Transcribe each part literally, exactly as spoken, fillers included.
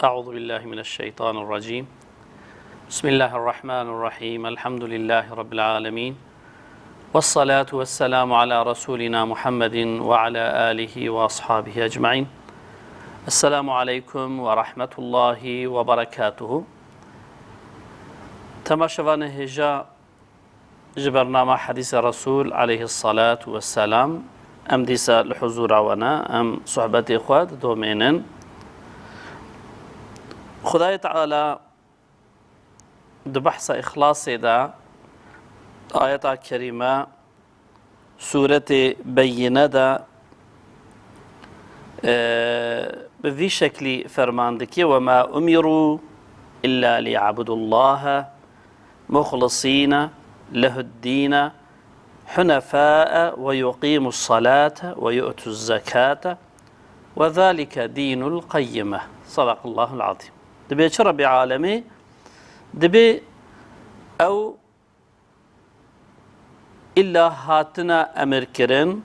أعوذ بالله من الشيطان الرجيم. بسم الله الرحمن الرحيم. الحمد لله رب العالمين. والصلاة والسلام على رسولنا محمد وعلى آله وأصحابه أجمعين. السلام عليكم ورحمة الله وبركاته. Temaşevanê hêja, ji bernama Hedîsa Resul aleyhissalatu vesselam, em dîsa li huzura we ne, em sohbetê xwe didomênin. Xwedayê Teala di behsa Îxlasê de, ayeta kerîme, sûretê Beyîne de, e, bi vî şeklî ferman dike: "Ve ma umiru illa liya'budullaha muhlisîne lehuddîne hunefae ve yuqîmus salate ve yu'tuz zekate ve zalike dînul qeyyime." Sadakallahul azîm. Dibê çi Rebbê Alemê? Dibê ew îlla hatine emirkirin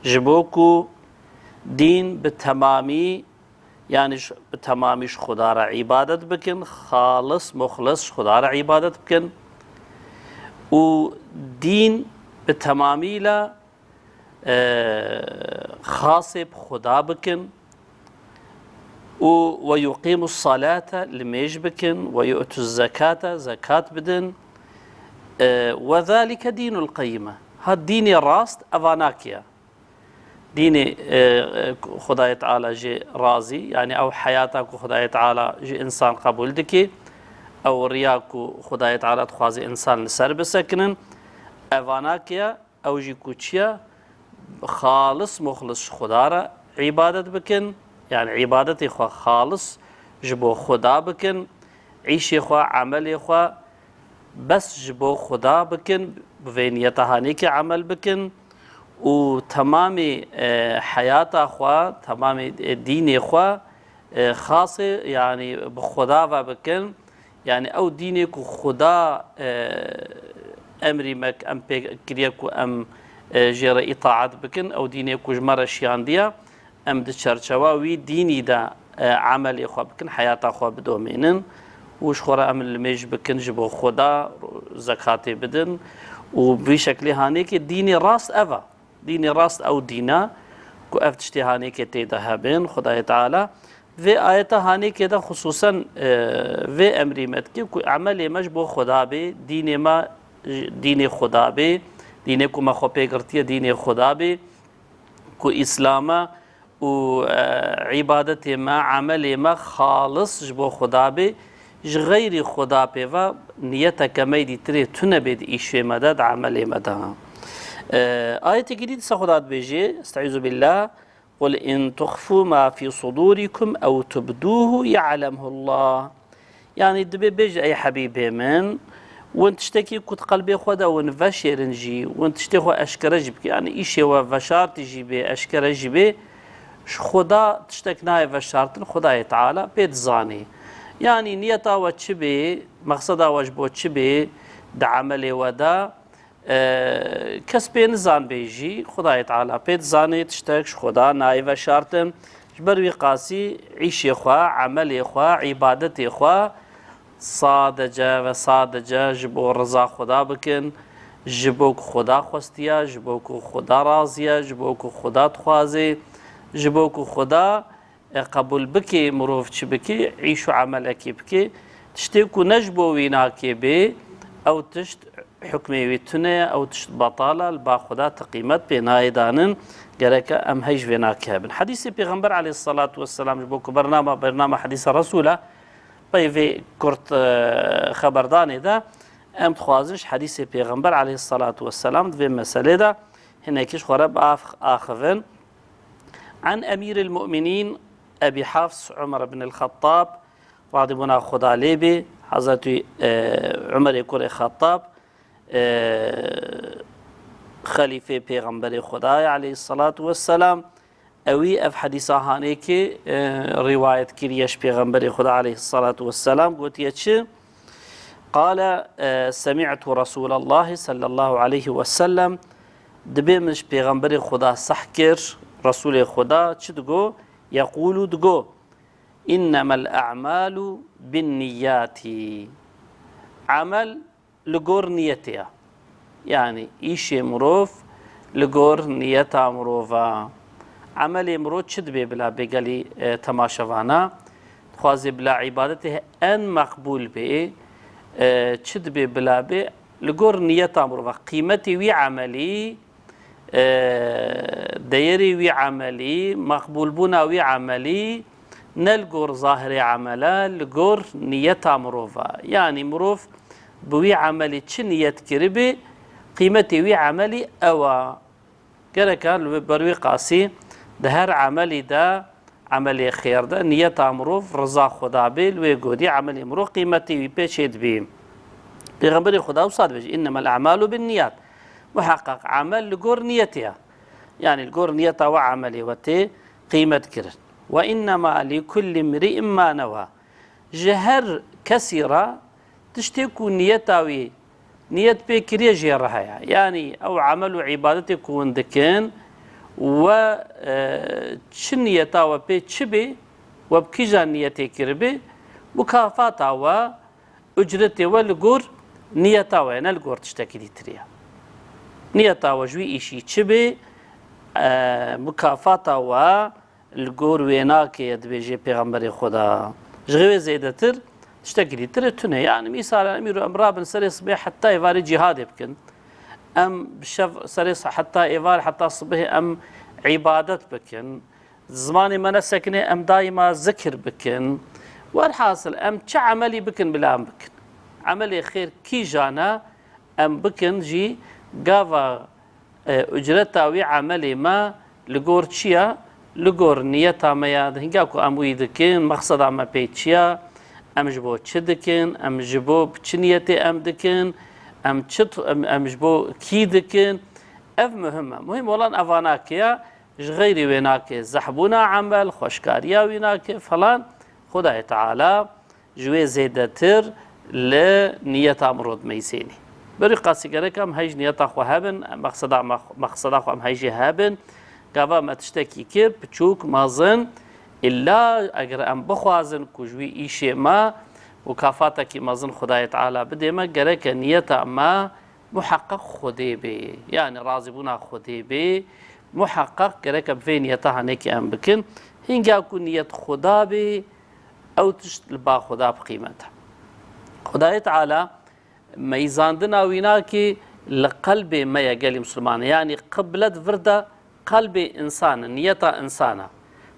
ji bo ku dîn bi temamî, yanî ji, bi temamî ji Xuda re îbadet bikin, xalis, muxlis ji Xuda re îbadet bikin û dîn bi temamî le, e, xasê bi Xuda bikin û "ve yuqîmus salate", limêj bikin, "ve yu'tuz zekate", zekat bidin. E, "ve zalike dînul qeyyime". Ha, dînê rast evanakiye. Dînê, e, e, Xwedayê Teala jê razî, yanî ew heyata ku Xwedayê Teala ji însan qebûl dike, ew riya ku Xwedayê Teala dixwaze însan li ser bisekinin, evanakiye. Ew jî ku çi ye? Xalis muxlis ji Xuda re îbadet bikin, yanî îbadetê xwe xalis ji bo Xuda bikin, îşê xwe, emelê xwe bes ji bo Xuda bikin, bi vê niyeta hanêkê emel bikin û temamê, e, heyata xwe, temamê, e, dînê xwe, e, xasê, yanî bi Xuda ve bikin. Yanî ew dînê ku Xuda, e, emrî me, em pê kiriye ku em, e, jê re îtaet bikin, ew dînê ku ji me re şiyandiye, em di çerçewa wî dînî de, e, emelê xwe bikin, heyata xwe bidomînin û ji xwe re em limêj bikin ji bo Xuda, zekatê bidin û bi vî şeklê hanêkê dînê rast ev e. Dînê rast ew dîn e ku ev tiştê hanêkê tê de hebin. Xwedayê Teala vê ayeta hanêkê de xisûsen, e, vê emrî me dike ku emelê me ji bo Xweda bê, dînê me, dînê Xweda bê, dînê ku me xwe pê girtiye, dînê Xweda bê, ku Îslam e û, e, îbadetê me, emelê me xalis ji bo Xuda bê, ji xeyrî Xuda pê ve niyeteke me dîtirê tune bê di îşê me de, di emelê me de. E, ayetekî dî dîsa Xuda dibêje, Estaizu billah, "Qul in tuxfu ma fî sudûrikum ew tubdûhu ya'lemhullah." Yanî dibê bêje, ey Hebîbê min, win tiştekî ku di qelbê xwe de win veşêrin jî, win tiştê xwe eşkere jî bike, yanî îşê we veşartî jî bê, eşkere jî bê, ji Xuda tiştek nayê veşartin, Xwedayê Teala pê dizanê. Yanî niyeta we çi bê, mexseda we ji bo çi bê di emelê we de, e, kes pê nizanbê jî, Xwedayê Teala pê dizanê, tiştek ji Xuda nayê veşartin. Ji ber wî qasî îşê xwe, emelê xwe, îbadetê xwe sadece ve sadece ji bo riza Xuda bikin, ji bo ku Xuda xwestiya, ji bo ku Xuda raziya, ji bo ku Xuda dixwazê, ji bo ku Xuda, e, qebûl bike, mirov çi bike, îş û emelekê bike, tiştê ku ne ji bo wî nakê bê, ew tişt hukmê wî tune ye, ew tişt betal e, li ba Xuda ti qîmet pê nayê danin, gereke em hej vê nakê hebin. Hedîsê Pêxember aleyhissalatu vesselam, ji bo ku bernama, bernama hedîsa Resûl e, pey vê kurt, e, xeberdanê de, em dixwazin ji hedîsê Pêxember aleyhissalatu vesselam di vê meselê de hinekî ji xwe re biax-, axivin. An Emîril Mu'minîn Ebî Hafs Umer bin el-Xettab, radîbûna Xuda lê bê, Hezretî, e, Umerê kurê Xettab, e, xelîfê Pêxemberê Xwedayê aleyhissalatu vesselam, ewî ev hedîsa hanêkê, e, rîwayet kiriye ji Pêxemberê Xweda aleyhissalatu vesselam, gotiye çi? Qale, e, "Semi'tu Resûlallahî sallallahu aleyhi ve sellem", dibê min ji Pêxemberê Xweda seh kir, Resûlê Xweda çi digo? Yeqûlû digo, Innemel a'malu bin niyyati. Amel li gor niyetê ya. Yanî îşê mirov li gor niyeta mirov a. Emelê mirov çi dibê bila bê gelî, e, temaşevana? Dixwazê bila îbadetê en meqbûl bê, e, çi dibê bila bê? Li gor niyeta mirov a. Qîmetê wî emelî, e, deyerê wî emelî, meqbûlbûna wî emelî, ne li gor zahirê emela, li gor niyeta mirov a. Yanî mirov bi wî emelî çi niyet kiribî, qîmetê wî emelî ew a. Gereka li ber wî qasî di her emelî de, emelê xêr de, niyeta mirov riza Xuda bê, li wê godî emelê mirov qîmetê wî pê çêdibî. Pêxemberê Xuda wisa dibêje, "Innemel a'malu bin niyat." Muheqeq emel li gor niyetê ye. Yanî li gor niyeta we emelê we tê qîmet kirin. "Ve innema li kulli mri'in ma newa." Ji her kesî re tiştê ku niyeta wî, niyet pê kiriye jê re heye. Yanî ew emel û îbadetê ku hûn dikin, we, e, çi niyeta we pê çi bê, we bi kîjan niyetê kiribê, mukafata we, ucretê we li gor niyeta we ye, ne li gor tiştekî dîtir e. Niyeta we ji wî îşî çi bê, e, mukafata we li gor wênakê ye, dibêje Pêxemberê Xuda. Ji xêwê zêdetir tiştekî dîtir e tune. Yanî mîsal, em îro em rabin serê sibê heta êvarê cîhadê bikin. Em bi şev serê s-, heta êvar, heta sibihê em îbadet bikin. Zimanê me nesekinê, em daîma zikir bikin. Werhasil, em çi emelî bikin bila em bikin. Emelê xêr kîjan e em bikin jî gava, e, ucreta wî emelê me li gor çi ya? Li gor niyeta me ya. Hinga ku em wî dikin, mexseda me pê çi ya? Em ji bo çi dikin? Em ji bo bi çi niyetê em dikin? Em çi t-, em, em ji bo kî dikin? Ev muhim e. Muhim olan evana ke ya, ji xeyrî wê nake, zehbûna emel, xweşkariya wî nake, falan. Xwedayê Teala ji wê zêdetir li niyeta mirov dimeyzênî. Berî qasî gerek em hej niyeta xwe hebin, mexseda me, mexseda xwe em hej jê hebin. Gava me tiştekî kir, piçûk, mezin, îlla eger em bixwazin ku ji wî îşê me mukafatekî mezin Xwedayê Teala bidê me, gereke niyeta me muheqeq Xwedê bê. Yanî razîbûna Xwedê bê. Muheqeq gereke bi vê niyeta hanekî em bikin. Hinga ku niyet Xuda bê, ew tişt li ba Xuda bi qîmet e. Xwedayê Teala meyzandina wî nakê li qelbê me ye gelî misilman e. Yanî qiblet vir de qelbê însan e, niyeta însan e.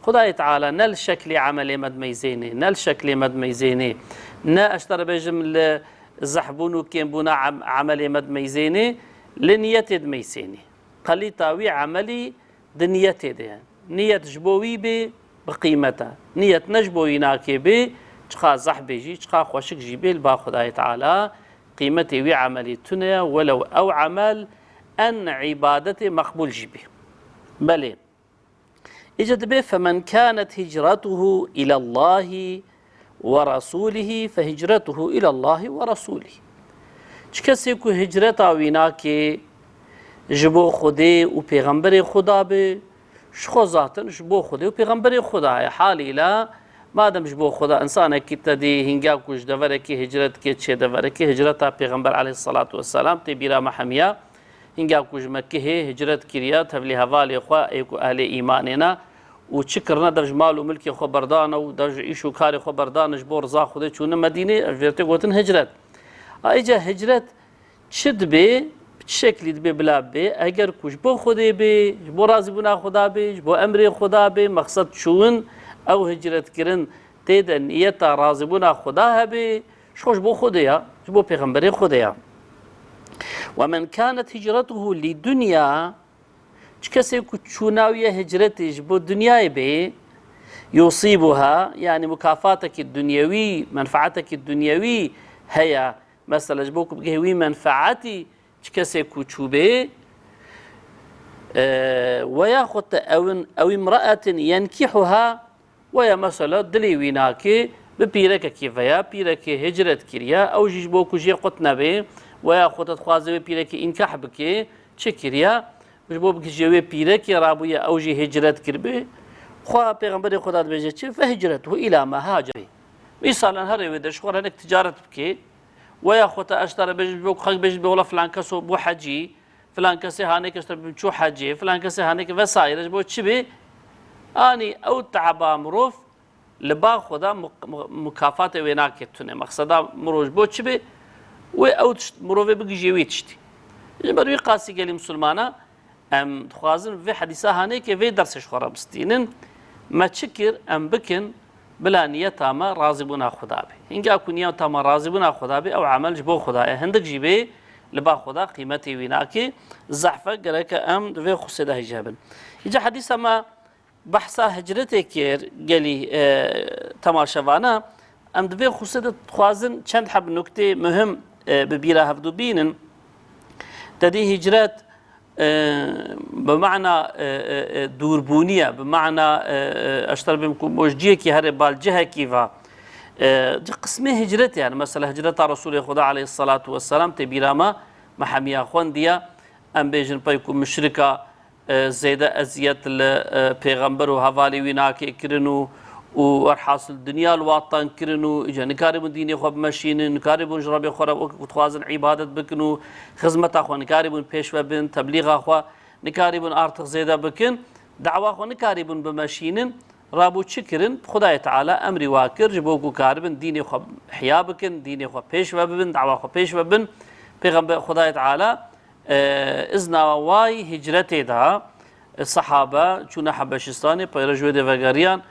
Xwedayê Teala ne li şeklê emelê me dimeyzênê, ne li şeklê me dimeyzênê, ne ez ji te re bêjim li zehbûn û kêmbûna em-, emelê me dimeyzênê, li niyetê dimeyzênê. Qelîta wî emelî di niyetê de ye. Niyet ji bo wî bê, bi qîmet e. Niyet ne ji bo wî nakê bê, çiqa zehf bê jî, çiqa xweşik jî bê, li ba Xwedayê Teala qîmetê wî emelî tune ye, welew ew emel en îbadetê meqbûl jî bê. Belê. Îca dibê, "Femen kânet hicretuhu ilallahî ve rasûlihî fe hicretuhu ilallahî ve rasûlihî." Çi kesê ku hicreta wî nake ji bo Xwedê û Pêxemberê Xuda be, ji xwe zaten ji bo Xwedê û Pêxemberê Xuda ye. Halîla, madem ji bo Xuda, însanekî te dî hinga ku ji deverekî hicret dike, çê deverekî, hicreta Pêxember aleyhisselatu vesselam tê bîra me hemiya, hinga ku ji Mekkehê hicret kiriya, tevlî hevalê xwe ê ku ehlê îmanê ne û çi kirine, dev ji mal û milkê xwe berdane û dev ji îş û karê xwe berdane, ji bo riza Xwedê çûne Medînê, ev jê tê gotin hicret. A, îca hicret çi dibê, bi çi şeklî dibê bila bê, eger ku ji bo Xwedê bê, ji bo razîbûna Xuda bê, ji bo emrê Xuda bê, mexsed çûn, ew hicret kirin tê de niyeta razîbûna Xuda hebê, ji xwe ji bo Xwedê ya, ji bo Pêxemberê Xwedê ya. "Ve men kânet hicretuhu li dunya", çi kesê ku çûna wî ye hicretê ji bo dinyayê bê, "yusîbuha", yanî mukafatekî dunyewî, menfaatekî dunyewî heye. Mesela ji bo ku bigihê wî menfaetî çi kesê ku çûbê, e, "ve ya xwe te ewin, ew imra'atin yenkihuha", Weya mesela dilê wî nakê bi pîrekekî veya pîrekê hicret kiriye, ew jî ji bo ku jê qut nebe, weya xwe te dixwaze wê pîrekê înkah bike, çi kiriye? Ji bo bikije wê pîrekê rabûye, ew jî hicret kiribe, Xwe Pêxemberê Xweda dibêje çi? Fe hicretuhu ila ma hacer. Mîsalan herê wê de ji xwe re hinek ticaret bike, weya xwe te eştare bêjin, ji bo xelk bêjin, bê wela filan keso bû hecî, filan kesê hanê ke işte çû hecê, filan kesê hanê ke vesaire, ji bo çi bê? Anî ew teaba mirov li ba Xweda mu-, mu-, mukafatê wê nake tune. Mexseda mirov ji bo çi bê? Wê ew tişt, mirovê bigihîje wî tiştî. Ji ber wî qasî gelî misilmana, em dixwazin vê hedîsa hanê ke vê dersê ji xwe re bistînin. Me çi kir, em bikin, bila niyeta me razîbûna Xweda be. Hinga ku niyeta me razîbûna Xweda be, ew emel ji bo Xweda ye. Hindik jî bê, li ba Xweda qîmetê wî nake. Zehfe gereke em di vê xusê de hêja bin. Îca hedîsa me behsa hicretê kir, gelî, e, temaşevana. Em di vê xusê de dixwazin çend heb nuktê muhim, e, bi bîra hevdû bînin. Te dî hicret, e, bi mana, e, e, e, dûrbûnî ye, bi mana, e, e, eşter bim ku mojciyekî herê bal cihekî va. E, di qismê hicret yani, mesela hicreta Resulê Xweda aleyhissalatu vesselam tê bîra me, me hemiya xwendiye, em bêjin pey ku muşrika, e, zêde eziyet li, e, pêxember û hevalê wî nake kirin û, û werhasil dinya li watan kirin û îca nikaribûn dînê xwe bimeşînin, nikaribûn ji Rebê xwe re wek ku dixwazin îbadet bikin û xizmeta xwe nikaribûn pêş ve bin, teblîxa xwe nikaribûn artix zêde bikin, dawa xwe nikaribûn bimeşînin, rabû çi kirin? Xwedayê Teala emrî wa kir, ji bo ku karibin dînê xwe ihya bikin, dînê xwe pêş ve bibin, dawa xwe pêş ve bin. Pêxember Xwedayê Teala e, izna way hicretê da, e, sehabe çûne Hebeşistanê, peyre ji wê de vegeriyan,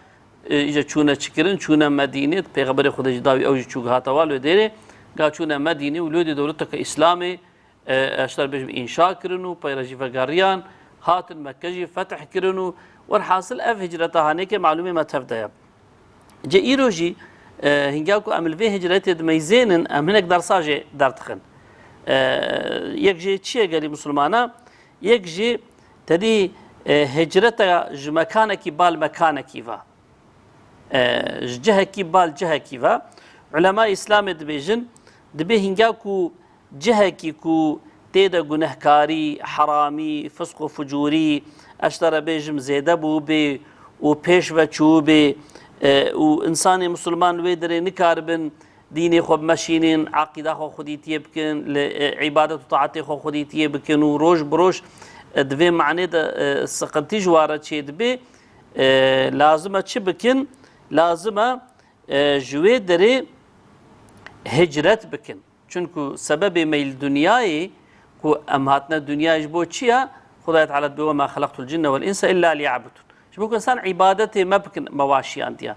e, îca çûne çi kirin, çûne Medînê, Pêxemberê Xwedê jî dawî ew jî çû hate wa li wê derê, ga çûne Medînê û li wê de dewleteke Îslamê, e, eşter bêjim înşa kirin û peyre jî vegeriyan, hatin Mekke jî fetih kirin û werhasil ev hicreta hanê ke malûmê me tev de ye. Cê îro jî, e, hinga ku em li vê hicretê dimeyzênin, em hinek dersa jê derdixin. E, yek jê çi ye gelî misilmana? Yek jî tedî, e, hicreta ji mekanekî bal mekanekî ve. E, ji cihekî bal cihekî ve. Ulema Îslamê dibêjin, dibê hinga ku cihekî ku tê de gunehkarî, heramî, fisq û fucûrî, ez ji te re bêjim, zêde bûbê û pêş ve çûbê, e, û însanê misilman li wê derê nikaribin dînê xwe bimeşînin, eqîda xwe xwedîtiyê bikin, li, e, îbadet û taetê xwe xwedîtiyê bikin û roj bi roj, e, di vê manê de, e, siqintî ji wan re çêdibê, e, lazim e çi bikin? Lazim e, e, ji wê derê hicret bikin. Çunku sebebê me li dinyayê ku em hatine dinyayê ji bo çi ye? Xwedayê Teala dibê, "Ve ma xelaqtul cinne vel insa illa liya'budun." Ji bo ku insan îbadetê me bikin, me wa şiyandiye.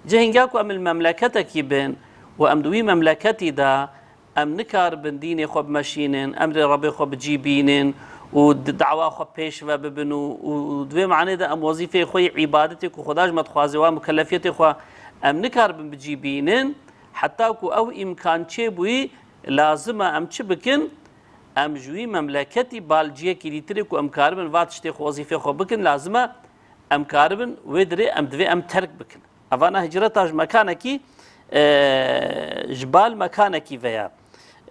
Cihê hinga ku em li memleketekî bin û em di wî memleketî de em nikaribin dînê xwe bimeşînin, emrê Rebê xwe bi cî bînin û di-, dawa xwe pêş ve bibin û, û, û di vê manê de em wezîfeyê xwe yê îbadetê ku Xweda ji me dixwaze, wa mukellefiyetê xwe em nikaribin bi cî bînin, heta ku ew îmkan çêbûyî, lazim e em çi bikin? Em ji wî memleketî bal ciyekî dîtirê ku em karibin va tiştê xwe, wezîfê xwe bikin, lazim e em karibin wê dirê em divê em terk bikin. Evana hicreta ji mekanekî, e, ji bal mekanekî veya.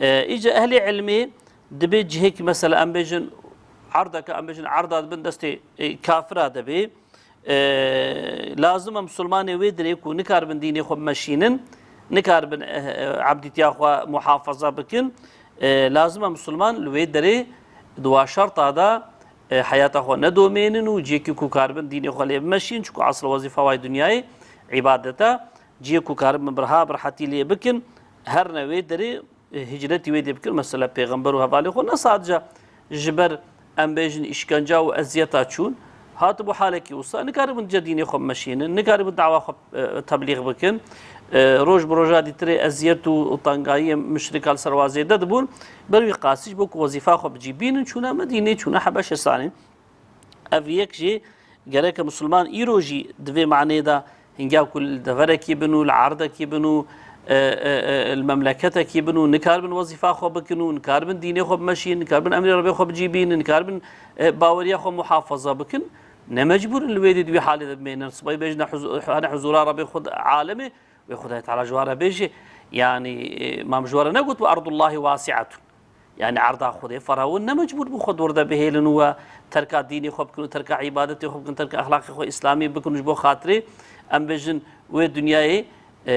E, îca ehlê ilmê dibê cihêkî mesela em bêjin erdeke, em bêjin erda dibin destê, e, kafira de bê. E, lazim e misilmanê wê dirê ku nikaribin dînê xwe bimeşînin, nikaribin, e, e, ebdîtiya xwe muhafaza bikin. E, lazim e misilman li wê derê di wa şerta de, e, heyata xwe nedomênin û cihekî ku karibin dînê xwe lê bimeşînin, çunku asl wezîfa wa yê dinyayê îbadet e. Cihê ku karibin bi riha, bi rihetî lê bikin, herne wê derê, e, hicretî wê dê bikin. Mesela Pêxember û hevalê xwe ne sadece ji ber, em bêjin, îşkenca û eziyeta çûn, hatibû halekî wisa, nikaribûn cihê dînê xwe bimeşînin, nikaribûn dawa xwe, e, teblîx bikin. E, roj bi roja dîtirê eziyet û, û tengayiyê muşrika li ser wa zêde dibûn. Ber wî qasî ji bo ku wezîfa xwe bi cî bînin, çûne Medînê, çûne Hebeşistanê. Ev yek jî gereke misilman îro jî di vê manê de hinga ku li deverekî bin û li erdekî bin û, e, e, e, li memleketekî bin û nikaribin wezîfa xwe bikin û nikaribin dînê xwe bimeşînin, nikaribin emrê Rebê xwe bi cî bînin, nikaribin, e, baweriya xwe muhafaza bikin, ne mecbûr in li wê dî di wî halê de bimênin. Sibahî bêjin huzû-, hene huzûra Rebê xwe di alemê, wê Xwedayê Teala ji wan re bêjê, yanî, e, mam ji wan re negot, "Ve ardullahî wasi'etun." Yani erda Xwedê ferha û ne mecbûr bû xwe dor de bihêlin û we terka dînê xwe bikin û terka îbadetê xwe bikin, terka exlaqê xwe îslamî bikin û ji bo xatirê em bêjin wê dinyayê, e,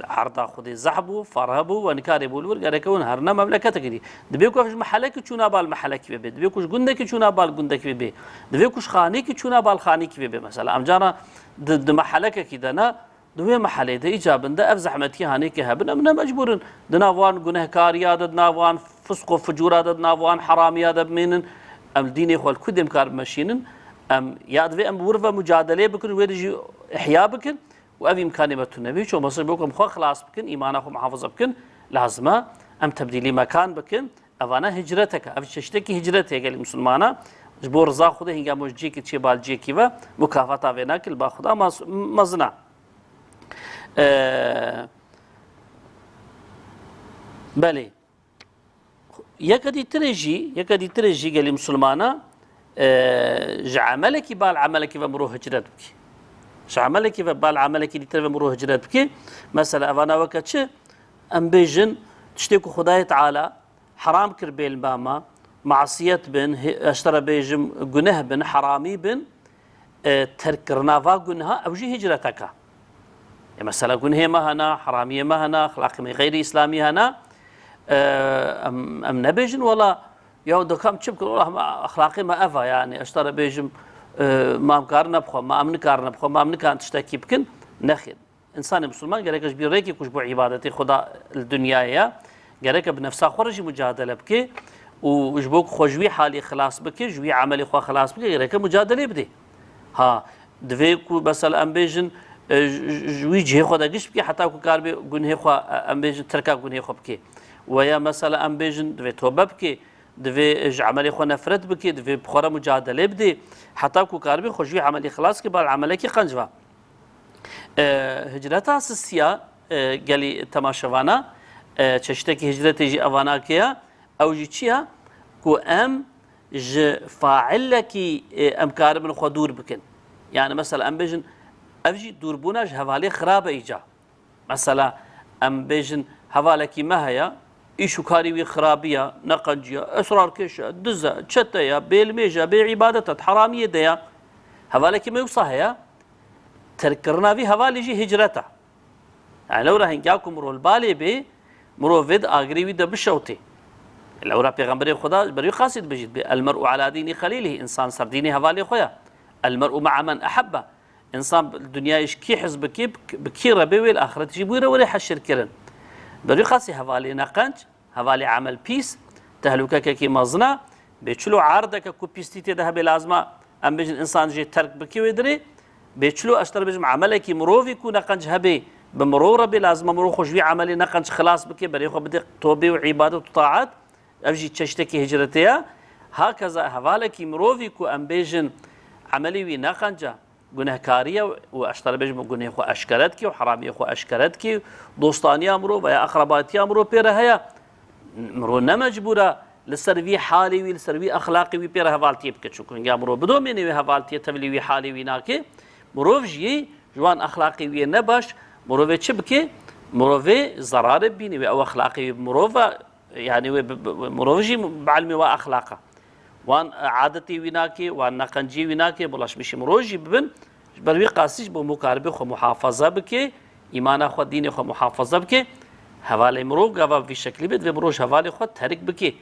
erda Xwedê zehf bû, ferha bû, we nikarê bû li wir gereke hûn herine memleketekî dî. Dibê ku ev ji mehelekî çûna bal mehelekî bibê. Dibê ku ji gundekî çûna bal gundekî bibê. Dibê ku ji xanîkî çûna bal xanîkî bibê. Mesela em cara di, di mehelekekî de ne, di wê mehelê de îcabin de ev zehmetiyê hanê ke hebin, em ne mecbûr in di nav wan gunehkariya de, di nav wan fisq û fucûra de, di nav wan heramiya de bimênin. Em li dînê xwe li ku dê em kar bimeşînin? Em ya divê em bi wir ve mucadeleyê bikin, wê dijî ihya bikin û ev îmkanê me tune be. Hiç olmazsa ji bo ku em xwe xilas bikin, îmana xwe muhafaza bikin, lazim e em tebdîlî mekan bikin. Evana hicreteke, ev çeştekî hicretê gelî misilmana. Ji bo riza Xwedê hingamo ji ciyekî çê bal ciyekî ve mukafata vê nake li ba Xweda maz-, mezin e. Ee, belê. Yeke dîtirê jî, yeke dîtirê jî gelî misilmana, e, ji emelekî bal emelekî ve mirov hicret bike. Ji emelekî ve bal emelekî dîtir ve mirov hicret bike. Mesela evana weke çi? Em bêjin tiştê ku Xwedayê Teala heram kir bê li ba me, masiyet bin, hê-, ez ji te re bêjim, guneh bin, heramî bin, e, terkkirina va gunha, ew jî hicreteke. E, mesela gunhê me hena, heramiyê me hena, exlaqê me xeyrî îslamî hena, e, em, em nebêjin, wela, ya dikam çi bikin, wela, me, exlaqê me ev e, yani, ez ji te re bêjim, e, ma em karine bixwe, ma em nikarine bixwe, ma em nikarin tiştekî bikin, nexêr. Însanê misilman gereke ji bîr rêkê ku ji bo îbadetê Xweda li dinyayê ye, gereke bi nefsa xwe re jî mucadele bike û ji bo ku xwe ji wî halî xilas bike, ji wî emelê xwe xilas bike, gereke mucadelê bide. Ha, divê ku mesela em bêjin, e, ji, ji, ji wî cihê xwe de giş bike, heta ku karibe gunhê xwe, e, em bêjin terka gunhê xwe bike. Weya mesela em bêjin divê tobe bike, divê ji emelê xwe nefret bike, divê bi xwe re mucadelê bide, heta ku karibe xwe ji wî emelê xilas bike, bal emelekî qenc va. E, hicreta sisiya, e, gelî temaşevana, e, çeşitekî hicretê jî evana ke ya, ew jî çi ya? Ku em ji failekî, e, em karibin xwe dûr bikin. Yani mesela em bêjin, ev jî dûrbûna ji hevalê xirab e îca. Mesela em bêjin hevalekî me heye, îş û karî wî xirabî ye, neqencî ye, esrarkêş e, diz e, çete ye, bêlimêj e, bê îbadet e, di heramiyê de ye. Hevalekî me wisa heye, terkkirina vî hevalî jî hicret e. Yani lewra hingya ku mirov li balê bê, mirov vê di agirê wî de bişewtê. Lewra Pêxemberê Xweda ji ber wî qasî dibêjît bê, "El mer'u ala dînî xelîlihî", însan ser dînê hevalê xwe ye. "El mer'u ma'a men ehebbe." Însan bi dinyayê ji kî hez bike, bi, bi kî re bê wê li axiret jî bi wî re were heşir kirin. Ber wî qasî hevalê neqenc, hevalê emel pîs, tehlûkekekî mezin e, bê çilo erdeke ku pîstî tê de hebe lazim e, em bêjin însan jê terk bike wê dirê, bê çilo ez ji te re bêjim emelekî mirovî ku neqenc hebe, bi mirov re bê lazim e mirov xwe ji wî emelê neqenc xilas bike, berê xwe bide tobê û îbadet û taet, ev jî çeştekî hicretê ye. Hakeza hevalekî mirovî ku em bêjin emelê wî neqenc e, gunehkarî ye û ez ji te re bêjim gunhê xwe eşkere dikî û heramiyê xwe eşkere dikî, dostaniya mirov veya eqrebatiya mirov pê re heye. Mirov ne mecbûr e li ser vî halê wî, li ser vî exlaqê wî pê re hevaltiyê bike. Çunku hingê mirov bidomêne wê hevaltiyê tevlî wî halê wî nake. Mirov jî ji wan exlaqê wî yê nebaş, mirovê çi bike? Mirovê zerarê bibîne wê ew exlaqê wî bi mirov e, yani wê bi, bi, bi, mirov jî bi elmê wa exlaqa. Wan, e, adetê wî nake, wan neqenciyê wî nake, bulaşmişê mirov jî bibin. Ji ber wî qasî ji bo mû karibê xwe muhafaza bike, îmana xwe, dînê xwe muhafaza bike. Hevalê mirov gava bi vî şeklî bê, divê mirov ji hevalê xwe terk bike.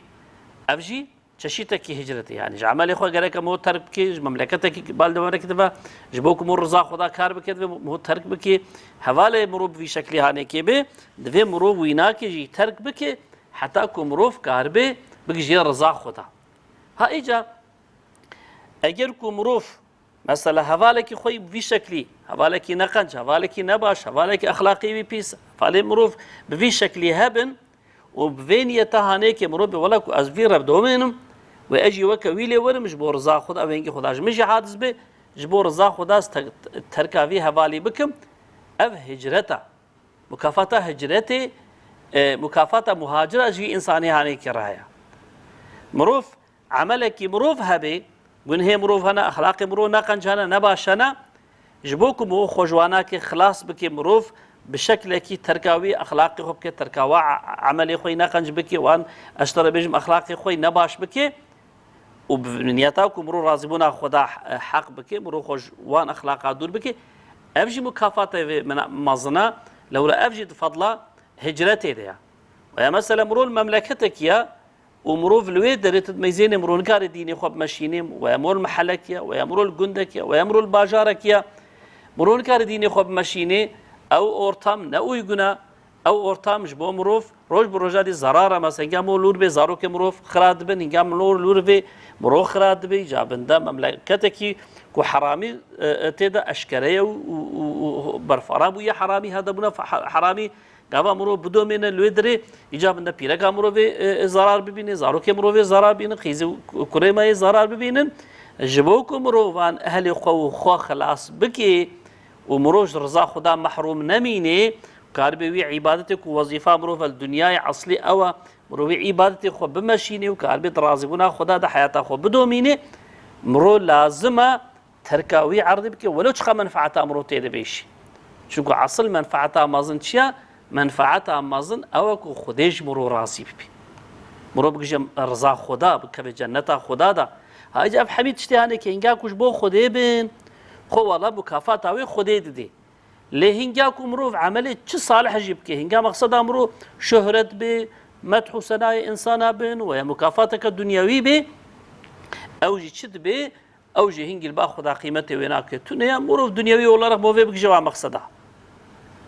Ev jî çeşîtekî hicretê. Yani ji emelê xwe gereke mirov terk bike, ji memleketekî bal de memleketê ve, ji bo ku mirov riza xwe da kar bike, divê mirov terk bike. Hevalê mirov bi vî şeklî hanê kê bê, divê mirov wî nake jî terk bike, heta ku mirov karibe bigihîje riza xwe da. Ha îca eger ku mirov mesela hevalekî xwe bi vî şeklî, hevalekî neqenc, hevalekî nebaş, hevalekî exlaqê wî pîs, hevalê mirov bi vî şeklî hebin û bi vê niyeta hanê ke mirov bê, wela ku ez vî re domênim û ez jî weke wî lê werim, ji bo riza xwe da, ev hingê xwe da ji min jî hadis bê, ji bo riza xwe da ez te-, terka vî hevalî bikim, ev hicret e. Mukafata hicretê, e, mukafata muhacira ji vî însanê hanê kê re heye. Mirov, emelekî mirov hebe, gunhê mirov hene, exlaqê mirov neqenc hene, nebaş hene, ji bo ku mirov xwe ji wana ke xilas bike, mirov bi şeklekî terka wî exlaqê xwe bike, terka wa emelê xwe yî neqenc bike, wan ez ji te re bêjim exlaqê xwe yî nebaş bike û bi niyeta ku mirov razîbûna Xweda heq bike, mirov xwe ji wan exlaqa dûr bike, ev jî mukafata vê mena-, mezin e, lewra ev jî di fedla hicretê de ye. Veya mesela mirov li memleketekî ye û mirov li wê derê tu dimeyzênê mirov nikare dînê xwe bimeşînê, veya mirov li mihelekî ye, veya mirov li gundekî ye, veya mirov li bajarekî ye. Mirov nikare dînê xwe bimeşînê, ew ortam ne uygun e, ew ortam ji bo mirov roj bi roja dî zerar e. Mesela hinga mirov lûr bê, zarokê mirov xira dibin, hinga mirov lûr bê, mirov xira dibê, îca binde memleketekî ku heramî, e, e, tê de eşkere ye û, û, û, û berfara bûye heramî, hede bûne fe-, he-, heramî, gava mirov bidomêne li wê dirê, îca binde pîreka mirovê, e, e, zarar bibîne, zarokê mirovê zarar bînin, qîzê û ku-, kurê me yê zarar bibînin. Ji bo ku mirovan ehlê xwe û xwe xilas bike û mirov ji riza Xweda mehrûm nemîne, karibê wî îbadetê ku wezîfa mirov e li dinyayê eslî ew e, mirov wî îbadetê xwe bimeşîne û karibê di razîbûna Xweda de heyata xwe bidomîne, mirov lazim e terka wî erdê bike, welo çiqa menfaeta mirov tê de bê jî. Çunku esil menfaeta mezin çi ye? Menfaeta mezin ew e ku Xwedê ji mirov razî bibe. Mirov bigije riza Xweda, bikeve cenneta Xweda de. Ha, îca ev hemî tiştê hene ke hinga ku ji bo Xwedê bin, xwe wela mukafata wê Xwedê didê. Lê hinga ku mirov emelê çi salih jî bike, hinga mexseda mirov şohret bê, medh û senayê însana bin, weya mukafateke dinyewî bê, ew jî çi dibê? Ew jî hingî li ba Xweda qîmetê wê nake. Tune ya mirov dinyewî olarak bo vê bigije wa mexseda.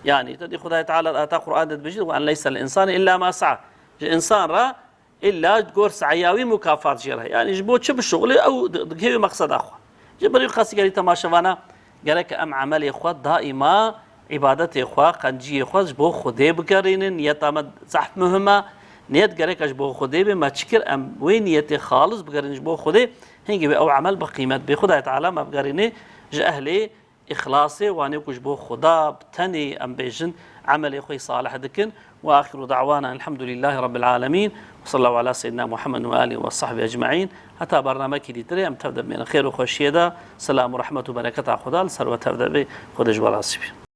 Yani, te dî Xwedayê Teala di ayeta Qur'an de dibêje, "Ve en leyse lil insani illa ma sa'a." Ji insan re illa gor se'ya wî mukafat jê re. Yani, ji bo çi bişuxulê, ew di-, digihê wê mexseda xwe. Ji ber wî qasî gelî temaşevana, gerek em emelê xwe daîma îbadetê xwe, qenciyê xwe ji bo Xwedê bigerînin. Niyeta me zehf muhim e. Niyet gerek e ji bo Xwedê be. Me çi kir? Em wê niyetê xalis bigerînin ji bo Xwedê. Hingî wê ew emel bi qîmet bê. Xwedayê Teala me bigerîne ji ehlê îxlasê, wanê ku ji bo Xweda bi tenê, em bêjin, emelê xwe yî salih dikin. Ve axiru da'wana elhamdulîllahî rabbil alemîn. Ve sallallahu ala seyyidina Muhammed ve alî ve sahbî ecmaîn. Heta bernamekî dîtirê em tev de bimênin xêr û xweşiyê de. Selam û rehmet û bereketa Xweda li ser we tev de bê. Xwedê ji we razî bî.